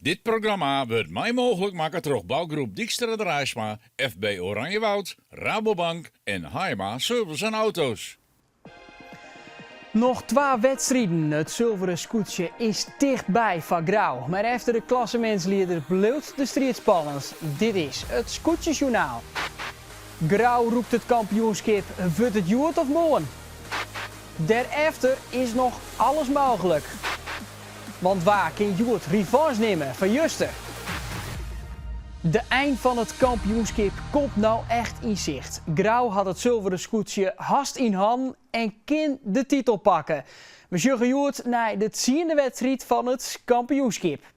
Dit programma wurdt mei mooglik makke troch Bouwgroep Dykstra Draaisma, FB Oranjewoud, Rabobank en Haaima Service en Auto's. Noch twa wedstriden, it sulveren skûtsje is tichtby foar Grou. Mar efter de klassemintslieder bliuwt de striid spannend. Dit is it Skûtsjesjoernaal. Grou rûkt it kampioenskip, wurdt it hjoed of moarn? Dêrefter is noch alles mooglik. Want wa kin hjoed revanche nimme fan juster? De ein fan it kampioenskip komt no echt yn sicht. Grou hat it sulveren skûtsje hast yn hannen en kin de titel pakke. We sjogge hjoed nei de tsiende wedstriid fan it kampioenskip.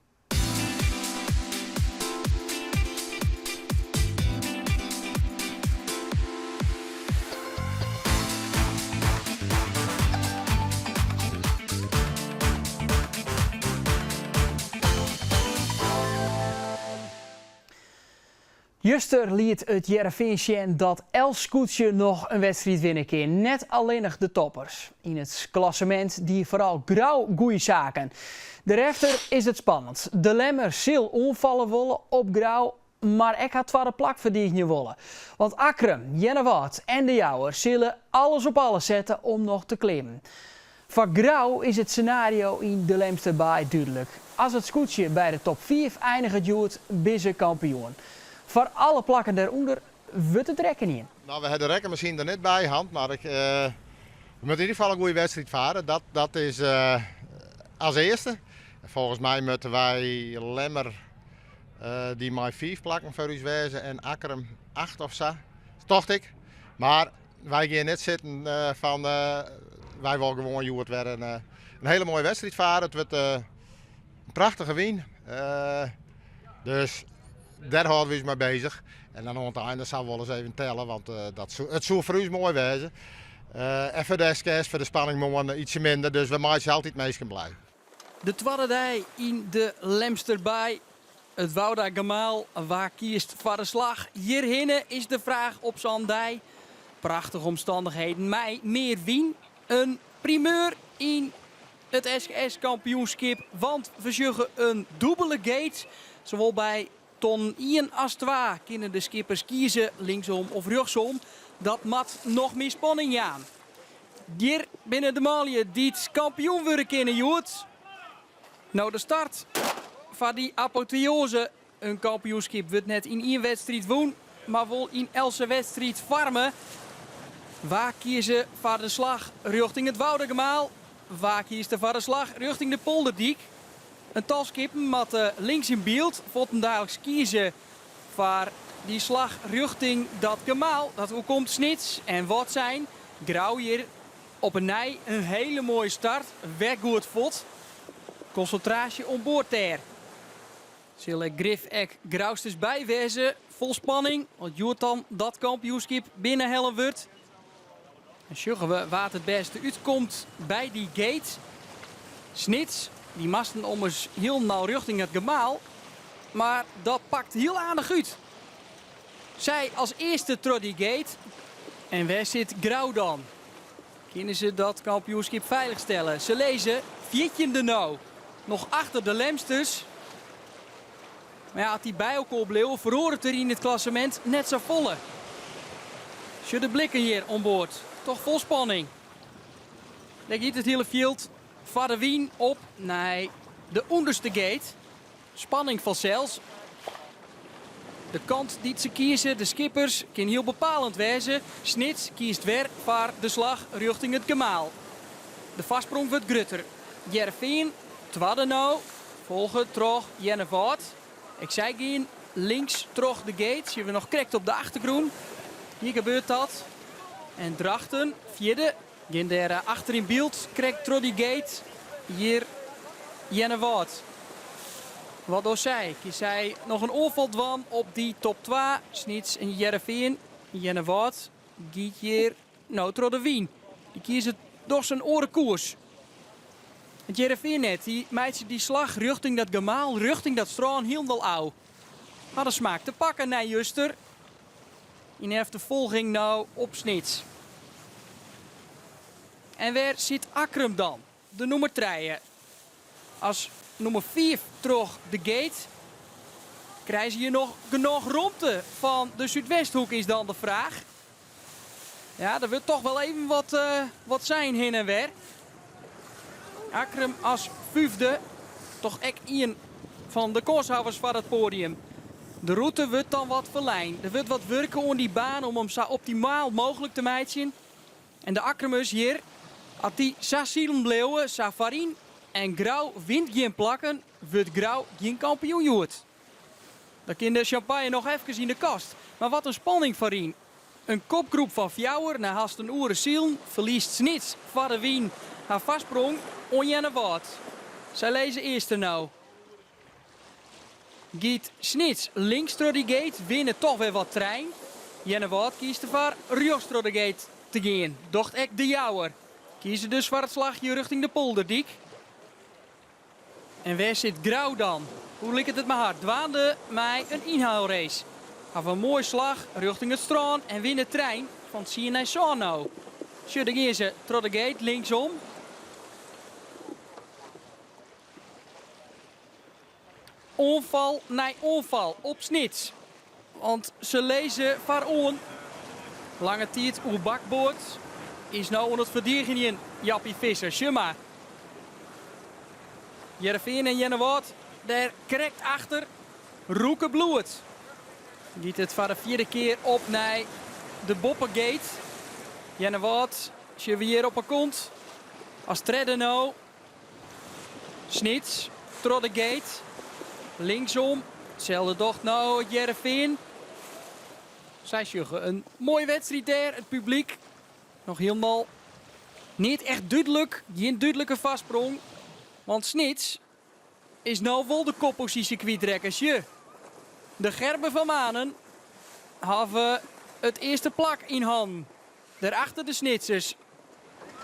Juster liet it Hearrenfean sjen dat elts skûtsje noch in wedstriid winne kin, net allinnich de toppers. Yn it klassemint die foaral Grou goeie saken. Derefter is it spannend. De Lemmer sil oanfalle wolle op Grou, mar ek har twadde plak ferdigenje wolle. Want Akkrum, Earnewâld en De Jouwer sille alles op alles sette om noch te klimmen. Foar Grou is it senario yn de Lemster Baai dúdlik. As it skûtsje by de top fiif einiget hjoed, binne se kampioen. Foar alle plakken dêrûnder wurdt it rekkenjen. No, we ha de rekkenmasine der net by hand, mar ik, we moatte yn ieder gefal in goede wedstriid fare. Dat, dat is as earste. Folgens my moatte wy Lemmer dy mei fiif plakken foar ús wêze en Akkrum acht of sa, tocht ik. Mar wy gean net sitten fan wy wolle gewoan hjoed wer in, in hiele moaie wedstriid fare. It wurdt in prachtige wyn. Dus dêr hâlde we ús mei bezich. En dan oan it ein dan sille we wolris even telle, want dat soe, it soe foar ús moai wêze. En foar de SKS, foar de spanning moarn ietsje minder, dus we meitsje altyd minsken blij. De twadde dei yn de Lemsterbaai. It Woudagemaal, wa kiest foar de slach hjirhinne is de fraach op sa'n dei. Prachtige omstannichheden mei mear wyn. In primeur yn it SKS-kampioenskip, want we sjogge in dûbele gate. Sawol by ton ien as twa kinne de skippers kieze, linksom of rjochtsom. Dat moat noch mear spanning jaan. Hjir binne de manlju dy't kampioen wurde kinne hjoed. No de start foar dy apoteoaze. In kampioenskip wurdt net yn ien wedstriid wûn, mar wol yn eltse wedstriid foarme. Wa kieze foar de slach rjochting it Woudagemaal? Wa kiest der foar de slach rjochting de Polderdyk? In tal skippen moatte links yn byld fuortendaliks kieze foar dy slach rjochting dat gemaal. Dat oerkomt Snits en Wâldsein. Grou hjir Op 'e nij in hele moaie start, wer goed fuort. Konsintraasje oan board dêr. Sil ek grif ek Grousters by wêze, fol spanning, as hjoed dan dat kampioenskip binnenhelle wurdt. En sjogge we wa't it bêste útkomt by dy gate. Snits, dy moasten ommers hielendal rjochting it gemaal, mar dat pakt hiel aardich út. Sy as earste troch dy gate. En wêr sit Grou dan? Kinne se dat kampioenskip feilich stelle? Se lizze fjirtjinde no, noch achter de Lemsters. Mar ja, as dy by elkoar bliuwe, feroaret der yn it klassemint net safolle. Sjoch de blikken hjir oan board, toch fol spanning. Dêr giet it hiele fjild foar de wyn op nei de ûnderste gate. Spanning fansels. De kant dy't se kieze, de skippers, kin hiel bepalend wêze. Snits kiest wer foar de slach rjochting it gemaal. De foarsprong wurdt grutter. Hearrenfean twadde no, folge troch Earnewâld. Ek sy gean links troch de gate, sjogge we noch krekt op de achtergrûn. Hjir gebeurt dat. En Drachten fjirde, gean dêr achter yn byld, krekt troch dy gate. Hjir Earnewâld. Wat dogge sy? Kin sy noch in oanfal dwaan op dy top twa? Snits en Hearrenfean. Earnewâld giet hjir no troch de wyn. Dy kieze dochs in oare koers. It Hearrenfean net. Dy meitsje dy slach rjochting dat gemaal, rjochting dat strân hielendal ôf. Ha de smaak te pakken nei juster. Yn efterfolging no op Snits. En wêr sit Akkrum dan? De nûmer trije. As nûmer 5 troch de gate. Krije se hjir noch genôch romte fan de Súdwesthoek is dan de fraach. Ja, der wurdt toch wel even wat, uh, wat sein hinne en wer. Akkrum as fyfde, toch ek ien fan de kânshawwers foar it poadium. De rûte wurdt dan wat ferlein. Der wurdt wat wurke oan dy baan om him sa optimaal mooglik te meitsjen. En de Akkrumers hjir, as dy sa silen bliuwe, sa foaryn en Grou wint gjin plakken, wurdt Grou gjin kampioen hjoed. Dan kin de sjampanje noch efkes yn de kast. Mar wat in spanning foaryn. In kopgroep fan fjouwer nei hast in oere silen ferliest Snits foar de wyn har foarsprong oan Earnewâld. Sy lizze earste no. Giet Snits links troch dy gate, winne toch wer wat trein. Earnewâld kiest derfoar rjochts troch de gate te gean. Docht ek De Jouwer. Kieze dus foar it slachje rjochting de Polderdyk. En wêr sit Grou dan? Hoe liket it mei har? Dwaande mei in ynhelrace. Hawwe in moai slach rjochting it strân en winne trein fan tsien nei sân no. Sjoch, dêr gean se troch de gate linksom. Oanfal nei oanfal op Snits. Want se lizze foaroan. Lange tiid oer bakboard is no oan it ferdigenjen Jappie Visser. Sjoch mar. Hearrenfean en Earnewâld dêr krekt achter rûke bloed. Giet it foar de fjirde kear op nei de boppegate. Earnewâld sjogge we hjir op 'e kont as tredde no. Snits troch de gate. Linksom. Itselde docht no it Hearrenfean. Sy sjogge in moaie wedstriid dêr. It publyk noch hielendal net echt dúdlik. Gjin dúdlike foarsprong. Want Snits is no wol de kopposysje kwytrekke. Sjoch, de Gerben van Manen hawwe it earste plak yn hannen. Dêrachter de Snitsers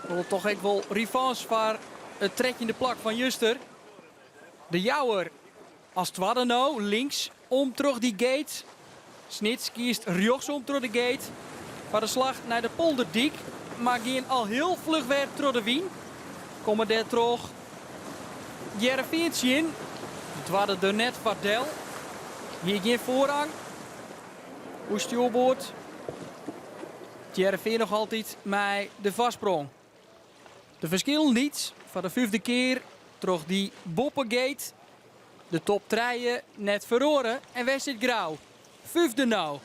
wolle toch ek wol revanche foar it trettjinde plak fan juster. De Jouwer as twadde no, links om troch dy gate. Snits kiest rjochtsom troch de gate foar de slach nei de Polderdyk, mar gean al hiel fluch wer troch de wyn. Komme dêrtroch Hearrenfean tsjin. Doarde der net foar del. Hie gjin foarrang. Oer stjoerboard. Hearrenfean noch altyd mei de foarsprong. De ferskillen lyts foar de fyfde kear troch dy boppegate. De top trije net feroare en wêr sit Grou? Fyfde no.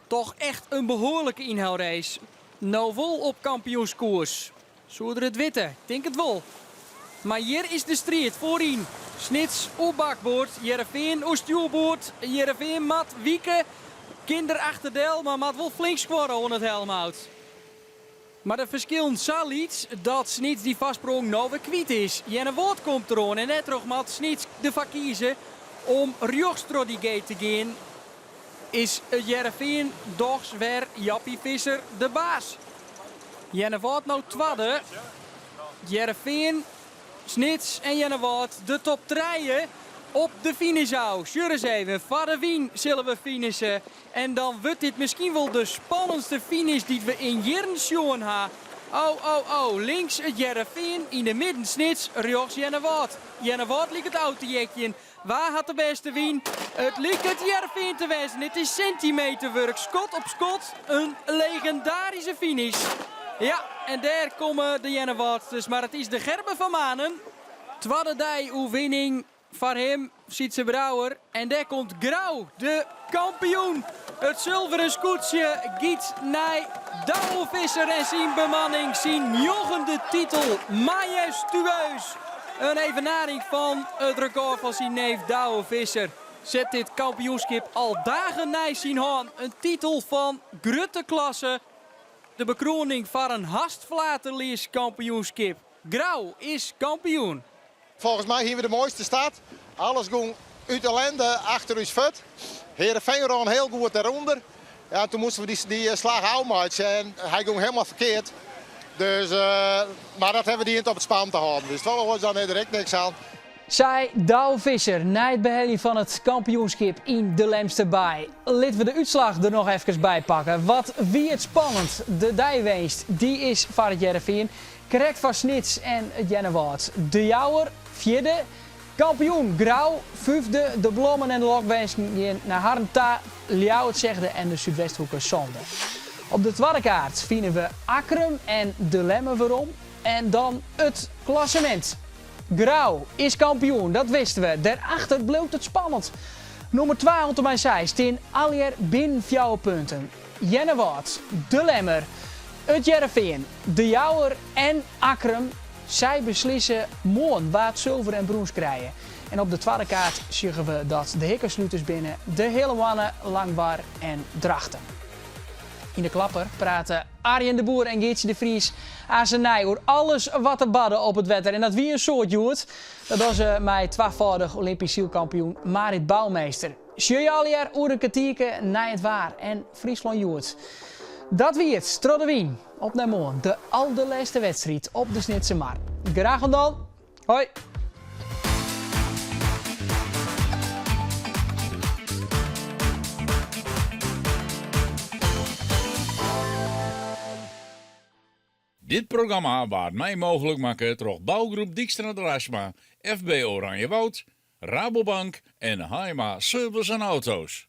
Toch echt in behoarlike ynhelrace. No wol op kampioenskoers. Soe er it witte? Tink it wol. Mar hjir is de striid foaryn. Snits oer bakboard, Hearrenfean oer stjoerboard. Hearrenfean moat wike, kin der achterdel, mar moat wol flink skuorre oan it helmhout. Mar de ferskillen sa lyts dat Snits dy foarsprong no wer kwyt is. Earnewâld komt deroan en dêrtroch moat Snits derfoar kieze om rjochts troch dy gate te gean. Is it Hearrenfean dochs wer Jappie Visser de baas? Earnewâld no twadde. Hearrenfean, Snits en Earnewâld de top trije op de finish ôf. Sjoch ris even, foar de wyn sille we finishe. En dan wurdt dit miskien wol de spannendste finish dy't we yn jierren sjoen ha. Oh, oh, oh, links it Hearrenfean, yn de midden Snits, rjochts Earnewâld. Earnewâld liket ôf te jekjen. Wa hat de bêste wyn? It liket Hearrenfean te wêzen. It is sintimeterwurk, skot op skot, in legendaryske finish. Ja, en dêr komme de Earnewâldsters, mar it is de Gerben van Manen. Twadde dei oerwinning foar him, Sytze Brouwer. En dêr komt Grou, de kampioen. It sulveren skûtsje giet nei Douwe Visser en syn bemanning. Syn njoggende titel, majestueus. In evenaring fan it rekôr fan syn neef Douwe Visser. Set dit kampioenskip al dagen nei syn hân. In titel fan grutte klasse. De bekroaning foar in hast flaterleas kampioenskip. Grou is kampioen. Folgens my hiene we de moaiste start. Alles gong út ellende achter ús fuort. Heerenveen rûn hiel goed dêrûnder. Ja, toen moasten we dy, dy slach ôfmeitsje en hy gong hielendal ferkeard. Dus, uh, mar dat hawwe we dien op it span te hâlden. Dus dat was dan der ek niks oan. Sei Douwe Visser nei it beheljen fan it kampioenskip yn de Lemster Baai. Litte we de útslach der noch efkes by pakke. Wat wie it spannend. De deiwinst dy is foar it Hearrenfean. Krekt foar Snits en it Earnewâld. De Jouwer fjirde. Kampioen Grou, fyfde, de blommen en de lokwinsken gean nei harren ta, Ljouwert sechde en de Súdwesthoeke sânde. Op de twadde kaart fine we Akkrum en De Lemmer werom. En dan it klassemint. Grou is kampioen, dat wisten we. Dêrachter bliuwt it spannend. Nûmer twa oant en mei seis stean allegear binnen fjouwer punten. Earnewâld, De Lemmer, It Hearrenfean, De Jouwer en Akkrum. Sy beslisse moarn wa't sulver en brûns krije. En op de twadde kaart sjogge we dat de hikkesluters binne De Healehoanne, Langwar en Drachten. Yn de klapper prate Arjen de Boer en Geartsje de Vries aanst oer alles wat der barde op it wetter. En dat wie in soad hjoed. Dat dogge se mei twafâldich Olympysk sylkampioen Marit Bouwmeester. Sjoch je allegear oer in kertierke nei it waar en Fryslân Hjoed. Dat wie it, troch de wyn. Op nei moarn, de alderlêste wedstriid op de Snitsermar. Graach oant dan. Hoi! Dit programma waard mei mooglik makke troch Bouwgroep Dykstra Draisma, FB Oranjewoud, Rabobank en Haima Service en Auto's.